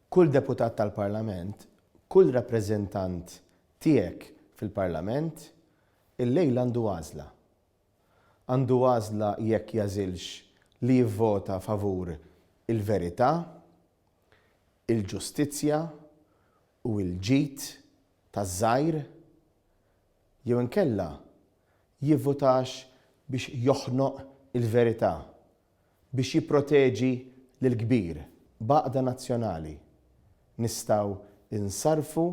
Kull deputat tal-Parlament, kull rappreżentant tiegħek fil-Parlament, illejla għandu għażla. Għandu għażla jekk jagħżilx li jivvota favur il-verità, il-ġustizzja u l-ġid taż-żgħir jew inkella jivvutax biex joħnoq il-verità, biex jipproteġi lill-kbir. B'għaqda nazzjonali nistgħu nsarrfu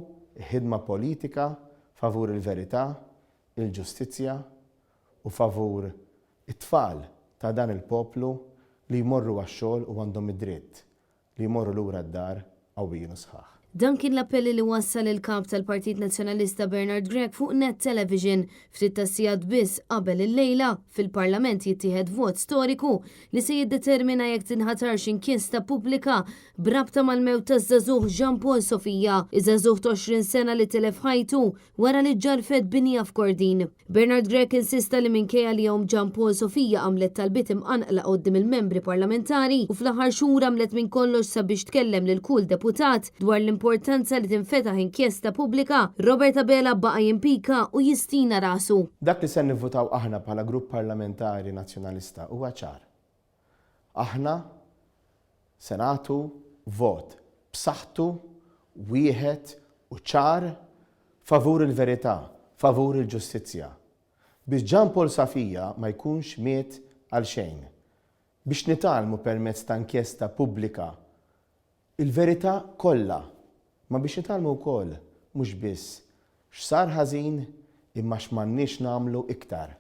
ħidma politika favur il-verità, il-ġustizzja u favur it-tfal ta' dan il-poplu li jmorru għax-xogħol u għandhom id-dritt li jmorru lura d-dar qawwijin u sħaħ. Dan kien l-appell li wassal il-Kap tal-Partit Nazzjonalista Bernard Grech fuq Net Television ftit tas-sigħat biss qabel illejla fil-Parlament jittieħed vot storiku li se jiddetermina jekk tinħatarx inkjesta pubblika b'rabta mal-mewt taż-żagħżugħ Jean Paul Sofia, iż-żagħżugħ ta' 20 sena li tilef ħajtu wara li ġġarrfet binja f'Kordin. Bernard Grech insista li minkejja li omm Jean Paul Sofia għamlet talbiet imqanqla quddiem il-membri parlamentari u fl-aħħar xhur għamlet minn kollox sabiex tkellem lil kull deputat dwar l-importanza li tinfetaħ inkjesta pubblika, Robert Abela baqa' jimpika u jistina rasu. Dak li ser nivvutaw aħna bħala Grupp Parlamentari Nazzjonalista huwa ċar. Aħna se nagħtu vot b'saħħtu, wieħed u ċar favur il-verità, favur il-ġustizzja. Biex Jean Paul Safia ma jkunx miet għalxejn. Biex nitgħallmu permezz ta' inkjesta pubblika il-verità kollha, ma biex nitgħallmu wkoll mhux biss x'sar ħażin imma x'm'għandniex nagħmlu iktar.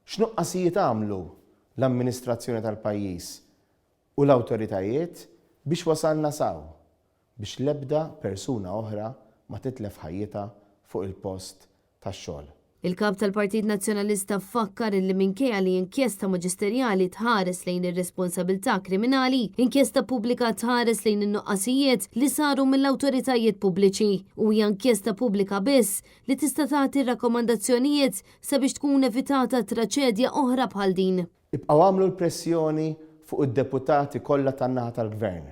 X'nuqqasijiet għamlu l-amministrazzjoni tal-pajjiż u l-awtoritajiet biex wasalna s'hawn, biex l-ebda persuna oħra ma titlef ħajjitha fuq il-post tax-xogħol? Il-Kap tal-Partit Nazzjonalista fakkar illi minkejja li inkjesta maġisterjali tħares lejn ir-responsabilità kriminali, inkjesta pubblika tħares lejn in-nuqqasijiet li saru mill-awtoritajiet pubbliċi u hija inkjesta pubblika biss li tista' tagħti rakkomandazzjonijiet sabiex tkun evitata traċedja oħra bħal din. Ibqgħu agħmlu l-pressjoni fuq id-deputati kollha tan-naħa tal-Gvern,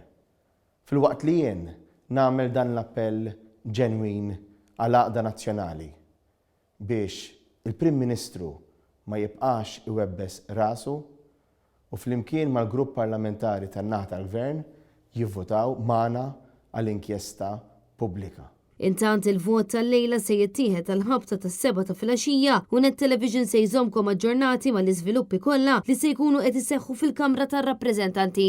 filwaqt li jien nagħmel dan l-appell ġenwin għal għaqda nazzjonali biex il-Prim Ministru ma jibqax iwebbes rasu u flimkien mal-grupp parlamentari tan-naħa tal-Gvern jivvutaw magħna għal inkjesta pubblika. Intant il-vot tal-lejla se jittieħed għall-ħabta tas-sebgħa ta' filgħaxija u Net Television se jżommkom aġġornati mal-iżviluppi kollha li se jkunu qed iseħħu fil-Kamra tar-Rappreżentanti.